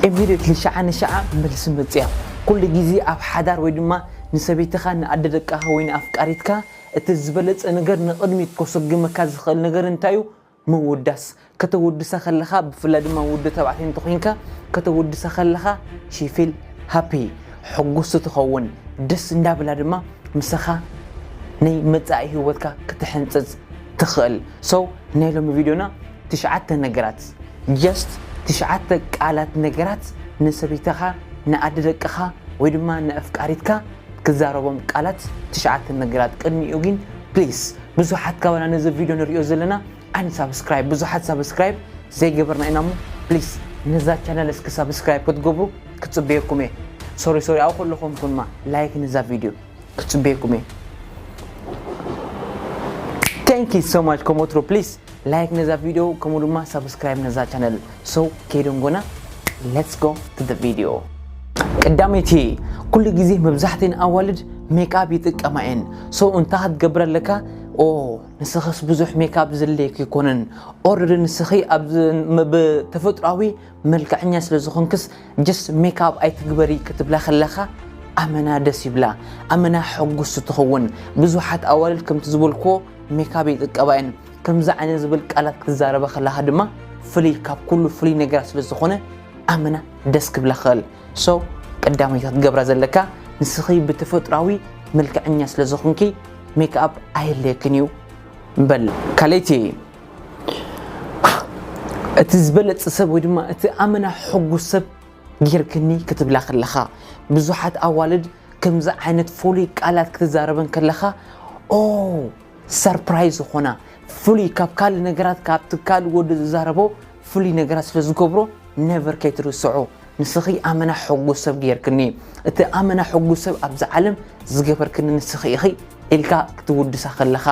Immediately ሸዓ ንሸዓ መልሲ መፅያ። ኩሉ ግዜ ኣብ ሓዳር ወይ ድማ ንሰበይትኻ፣ ንኣደ ደቃኻ ወይ ንኣፍቃሪትካ እቲ ዝበለፀ ነገር ንቕድሚት ከሰጉመካ ዝኽእል ነገር እንታይ እዩ? ምውዳስ። ከተወድሳ ከለኻ፣ ብፍላይ ድማ ወዲ ተባዕታይ እንተኾይንካ፣ ከተወድሳ ከለኻ she feel happy፣ ሕጉስቲ ትኸውን። ደስ እንዳብላ ድማ ምሳኻ ናይ መጻኢ ህይወትካ ክትሕንጽጽ ትኽእል። So ናይ ሎሚ ቪድዮና ትሽዓተ ነገራት፣ just ትሽዓተ ቃላት ነገራት ንሰበይትኻ፣ ንኣደ ደቅኻ ወይ ድማ ንኣፍቃሪትካ ክዛረቦም ቃላት ትሽዓተ ነገራት። ቅድሚኡ ግን please፣ ብዙሓት ካባና ነዚ ቪድዮ ንሪኦ ዘለና ኣይንሳብስክራይብ፣ ብዙሓት ሳብስክራይብ ዘይገበርና ኢና እሞ please ነዛ ቻነል እስኪ ሳብስክራይብ ክትገብሩ ክጽበየኩም እየ። ሶሪ ሶሪ፣ ኣብ ከለኹም ኩንማ ላይክ ንዛ ቪድዮ ክጽበየኩም እየ። Thank you so much። ከም ወትሩ please ላይክ ነዛ ቪድዮ፣ ከምኡ ድማ ሳብስክራይብ ነዛ ቻነል። So ከይደንጎና let's go to the video። ቀዳመይቲ፣ ኩሉ ግዜ መብዛሕትኤን ኣዋልድ ሜክኣፕ ይጥቀማ እየን። So እንታይ ክትገብር ኣለካ? ኦ ንስኽስ ብዙሕ ሜክኣፕ ዘድልየኪ ኣይኮነን። Already ንስኺ ኣብ ዝ- ም- ብተፈጥሮኣዊ መልክዐኛ ስለ ዝኾንክስ just ሜክኣፕ ኣይትግበሪ ክትብላ ከለኻ ኣመና ደስ ይብላ፣ ኣመና ሕጉስቲ ትኸውን። ብዙሓት ኣዋልድ ከምቲ ዝበልክዎ ሜክኣፕ ይጥቀባ እየን። ከምዚ ዓይነት ዝብል ቃላት ክትዛረባ ከለኻ ድማ ፍልይ፣ ካብ ኩሉ ፍልይ ነገራት ስለ ዝኾነ ኣመና ደስ ክብላ ክእል። So ቀዳመይቲ ክትገብራ ዘለካ ንስኺ ብተፈጥሮኣዊ መልክዐኛ ስለ ዝኾንኪ ሜክኣፕ ኣየድልየክን እዩ በል። ካልኣይቲ፣ እቲ ዝበለጸ ሰብ ወይ ድማ እቲ ኣመና ሕጉስ ሰብ ጌርክኒ ክትብላ ከለኻ፣ ብዙሓት ኣዋልድ ከምዚ ዓይነት ፍሉይ ቃላት ክትዛረበን ከለኻ፣ ኦ ሰርፕራይዝ ዝኾና፣ ፍሉይ፣ ካብ ካልእ ነገራት፣ ካብቲ ካልእ ወዲ ዝዛረቦ ፍሉይ ነገራት ስለ ዝገብሮ፣ ነቨር ከይትርስዖ። ንስኺ ኣመና ሕጉስ ሰብ ጌርክኒ፣ እቲ ኣመና ሕጉስ ሰብ ኣብዚ ዓለም ዝገበርክኒ ንስኺ ኢኺ ኢልካ ክትውድሳ ከለኻ፣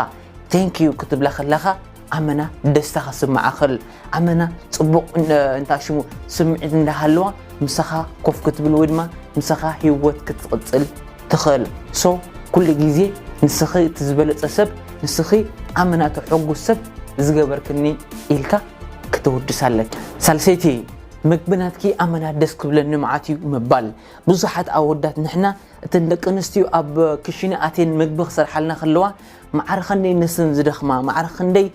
ቴንክ ዩ ክትብላ ከለኻ፣ ኣመና ደስታ ክስምዓ ክእል፣ ኣመና ጽቡቕ ን- እንታይ ሽሙ ስምዒት እንዳሃለዋ ምሳኻ ኮፍ ክትብል ወይ ድማ ምሳኻ ህይወት ክትቕጽል ትኽእል። So ኩሉ ግዜ ንስኺ እቲ ዝበለጸ ሰብ፣ ንስኺ ኣመና እቲ ሕጉስ ሰብ ዝገበርክኒ ኢልካ ክትውድስ ኣለኪ። ሳልሰይቲ፣ ምግቢ ናትኪ ኣመና ደስ ክብለኒ መዓት እዩ ምባል። ብዙሓት ኣወዳት ንሕና እተን ደቂ ኣንስትዮ ኣብ ክሽነ ኣትየን ምግቢ ክሰርሓልና ከለዋ፣ ማዕረ ክንደይ ነስን ዝደኽማ፣ ማዕረ ክንደይ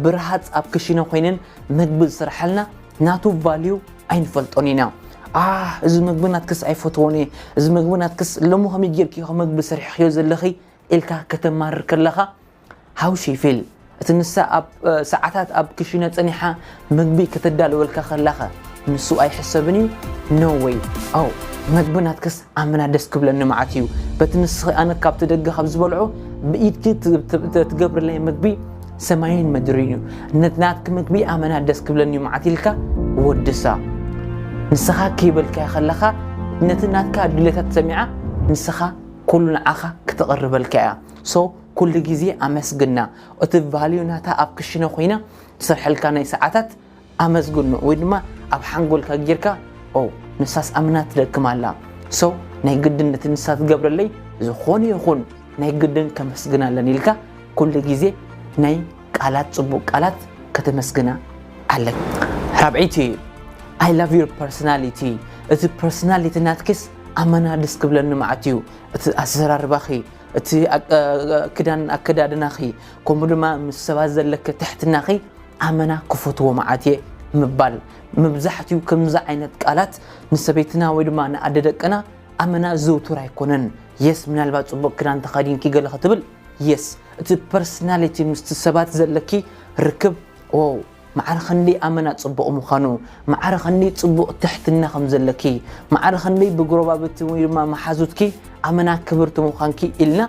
ብርሃጽ ኣብ ክሽነ ኮይነን ምግቢ ዝሰርሓልና፣ ናቱ ቫልዩ ኣይንፈልጦን ኢና። ኣህ እዚ ምግቢ ናትክስ ኣይፈትዎን እየ፣ እዚ ምግቢ ናትክስ ሎሚ ከመይ ጌርኪ ኢኺ ምግቢ ሰሪሕክዮ ዘለኺ ኢልካ ከተማርር ከለኻ፣ how she feel? እቲ ንሳ ኣብ ሰዓታት ኣብ ክሽነ ጸኒሓ ምግቢ ከተዳልወልካ ከላኸ ንሱ ኣይሕሰብን እዩ? No way። ኣው መግቢ ናትክስ ኣመና ደስ ክብለኒ መዓት እዩ። በቲ ንስኺ ኣነ ካብቲ ደገ ካብ ዝበልዖ ብኢድኪ ት- ት- ት- ትገብርለይ መግቢ ሰማይን ምድርን እዩ። ነቲ ናትኪ መግቢ ኣመና ደስ ክብለኒ እዩ መዓት ኢልካ ወድሳ። ንስኻ ከይበልካዮ ከለኻ ነቲ ናትካ ድሌታት ሰሚዓ ንስኻ ኩሉ ንዓኻ ክተቕርበልካ እያ። So ኩሉ ግዜ ኣመስግና። እቲ ቫልዩ ናታ ኣብ ክሽነ ኮይና ትሰርሐልካ ናይ ሰዓታት ኣመስግኖ ወይ ድማ ኣብ ሓንጎልካ ጌርካ ኦ ንሳስ ኣምና ትደክም ኣላ። So ናይ ግድን ነቲ ንሳ ትገብረለይ ዝኾነ ይኹን ናይ ግድን ከመስግና ኣለኒ ኢልካ ኩሉ ግዜ ናይ ቃላት ጽቡቕ ቃላት ከተመስግና ኣለካ። ራብዐይቲ I love your personality። እቲ ፐርሶናሊቲ ናትክስ ኣመና ደስ ክብለኒ መዓት እዩ። እቲ ኣዘራርባኺ፣ እቲ ኣቀ- ክዳን ኣከዳድናኺ፣ ከምኡ ድማ ምስ ሰባት ዘለኪ ትሕትናኺ ኣመና ክፈትዎ መዓት እየ ምባል። መብዛሕትኡ ከምዚ ዓይነት ቃላት ንሰበይትና ወይ ድማ ንኣደ ደቅና ኣመና ዝውቱር ኣይኮነን። የስ ምናልባት ጽቡቕ ክዳን ተኸዲንኪ ገለ ክትብል የስ እቲ ፐርሶናሊቲ ምስቲ ሰባት ዘለኪ ርክብ ኦ ማዕረ ክንደይ ኣመና ጽቡቕ ምዃኑ፣ ማዕረ ክንደይ ጽቡቕ ትሕትና ከም ዘለኪ፣ ማዕረ ክንደይ ብጎረባብቲ ወይ ድማ መሓዙትኪ ኣመና ክብርቲ ምዃንኪ ኢልና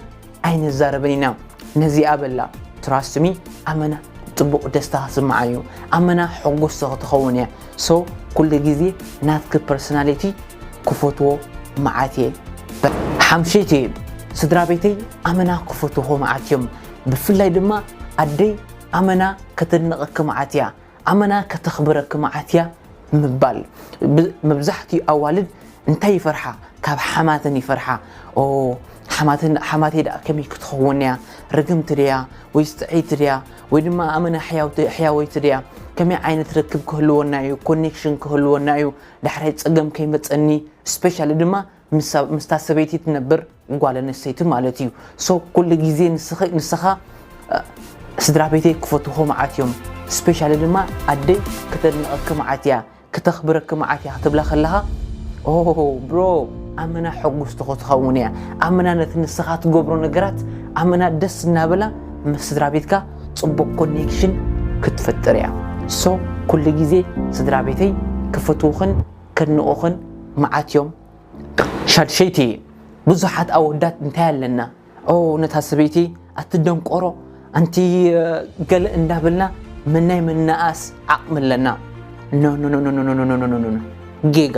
ኣይንዛረብን ኢና። ነዚኣ በላ ትራስት ሚ ኣመና ጽቡቕ ደስታ ክስምዓ እዩ፣ ኣመና ሕጉስቲ ክትኸውን እያ። So ኩሉ ግዜ ናትኪ ፐርሶናሊቲ ክፈትዎ መዓት እየ። ሓምሸይቲ ስድራ ቤተይ ኣመና ክፈትዎ መዓት እዮም። ብፍላይ ድማ ኣደይ ኣመና ከተድንቐኪ መዓት እያ፣ ኣመና ከተኽብረኪ መዓት እያ ምባል። ብ- መብዛሕትኡ ኣዋልድ እንታይ ይፈርሓ? ካብ ሓማተን ይፈርሓ። ኦ ሓማተን ሓማተይ ደኣ ከመይ ክትኸውን እያ? ርግምቲ ድያ ወይስ ጥዕይቲ ድያ? ወይ ድማ ኣመና ሕያውቲ- ሕያወይቲ ድያ? ከመይ ዓይነት ርክብ ክህልወና እዩ፣ ኮኔክሽን ክህልወና እዩ፣ ዳሕራይ ጸገም ከይመጸኒ፣ ስፔሻሊ ድማ ምስታ ሰበይቲ ትነብር ጓል ኣንስተይቲ ማለት እዩ። ሶ ኩሉ ግዜ ንስኻ ስድራ ቤተይ ክፈትዎ መዓት እዮም። ስፔሻሊ ድማ ኣደይ ክተድንቐኪ መዓት እያ፣ ክተኽብረኪ መዓት እያ ክትብላ ከለኻ፣ ኦ ብሮ፣ ኣመና ሕጉስቲ ክትኸውን እያ። ኣመና ነቲ ንስኻ ትገብሮ ነገራት ኣመና ደስ እናበላ ምስ ስድራ ቤትካ ጽቡቕ ኮኔክሽን ክትፈጥር እያ። ሶ ኩሉ ግዜ ስድራ ቤተይ ክፈትውኽን ከድንቑኽን መዓት እዮም። ሻድሸይቲ፣ ብዙሓት ኣወዳት እንታይ ኣለና? ኦ ነታ ሰበይቲ ኣቲ ደንቆሮ ኣንቲ ገለ እንዳበልና ምናይ ምንኣስ ዓቕሚ ኣለና። ኖ ኖ ኖ ኖ ኖ ኖ ኖ ኖ ኖ ኖ ኖ ኖ ኖ ጌጋ።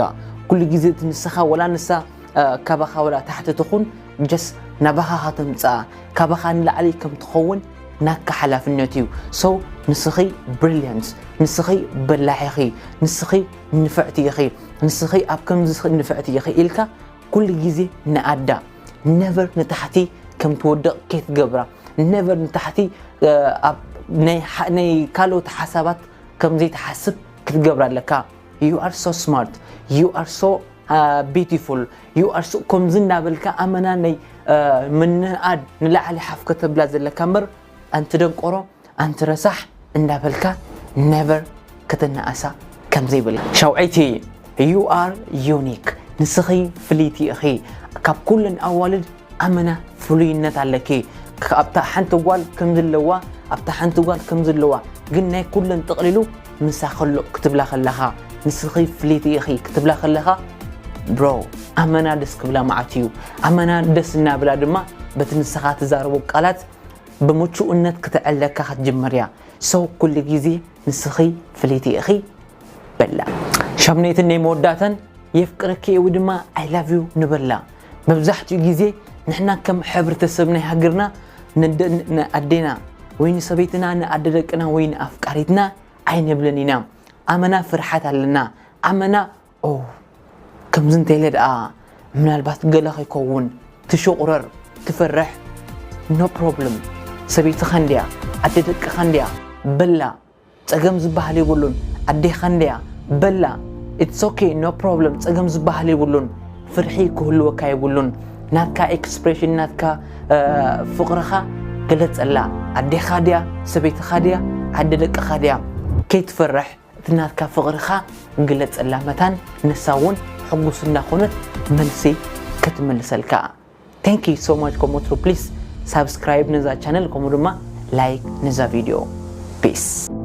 ኩሉ ግዜ እቲ ንስኻ ወላ ንሳ ካባኻ ወላ ታሕቲ ትኹን ጀስ ናባኻ ከተምፅኣ ካባኻ ንላዕሊ ከም ትኸውን ናካ ሓላፍነት እዩ። ሶ ንስኺ ብሪልያንት፣ ንስኺ በላሕ ኢኺ፣ ንስኺ ንፍዕቲ ኢኺ፣ ንስኺ ኣብ ከምዚ ንፍዕቲ ኢኺ ኢልካ ኩሉ ግዜ ንኣዳ ነቨር ንታሕቲ ከም ትወድቕ ከይትገብራ፣ ነቨር ንታሕቲ ኣብ ናይ ካልኦት ሓሳባት ከም ዘይትሓስብ ክትገብራ ኣለካ። You are so smart, you are so beautiful, you are so ከምዚ እናበልካ ኣመና ናይ ምንኣድ ንላዕሊ ሓፍ ከተብላ ዘለካ እምበር ኣንቲ ደንቆሮ ኣንቲ ረሳሕ እንዳበልካ ነቨር ክትነኣሳ ከም ዘይብላ። ሻውዐይቲ you are unique፣ ንስኺ ፍልይቲ ኢኺ። ካብ ኩለን ኣዋልድ ኣመና ፍሉይነት ኣለኪ። ኣብታ ሓንቲ ጓል ከም ዘለዋ ኣብታ ሓንቲ ጓል ከም ዘለዋ ግን ናይ ኩለን ጠቕሊሉ ምሳ ከሎ ክትብላ ከለኻ ንስኺ ፍልይቲ ኢኺ ክትብላ ከለኻ ብሮ ኣመና ደስ ክብላ መዓት እዩ። ኣመና ደስ እናብላ ድማ በቲ ንስኻ ትዛረቦ ቃላት ብምቹእነት ክትዕለካ ክትጅምር እያ። ሰው ኩሉ ግዜ ንስኺ ፍልይቲ ኢኺ በላ። ሻምነይትን ናይ መወዳእታን የፍቅረኪ ወይ ድማ I love you ንበላ። መብዛሕትኡ ግዜ ንሕና ከም ሕብረተሰብ ናይ ሃገርና ንኣዴና ወይ ንሰበይትና ንኣደ ደቅና ወይ ንኣፍቃሪትና ኣይንብልን ኢና። ኣመና ፍርሓት ኣለና። ኣመና ኦ ከምዚ እንተኢለ ደኣ ምናልባት ገለ ከይከውን ትሽቑረር ትፈርሕ። ኖ ፕሮብለም። ሰበይትኻ እንድያ ኣደ ደቅኻ እንድያ በላ። ጸገም ዝበሃል የብሉን። ኣዴኻ እንድያ በላ። It's okay, no problem። ጸገም ዝበሃል የብሉን። ፍርሒ ክህልወካ የብሉን። ናትካ ኤክስፕሬሽን ናትካ ፍቕርኻ ግለጸላ። ኣዴኻ ድያ ሰበይትኻ ድያ ዓዲ ደቅኻ ድያ ከይትፈርሕ እቲ ናትካ ፍቕርኻ ግለጸላ መታን ንሳ እውን ሕጉስ እንዳኾነት መልሲ ክትምልሰልካ። Thank you so much። ከምኡ ወትሩ ፕሊስ ሳብስክራይብ ነዛ ቻነል ከምኡ ድማ ላይክ ነዛ ቪድዮ። ፒስ።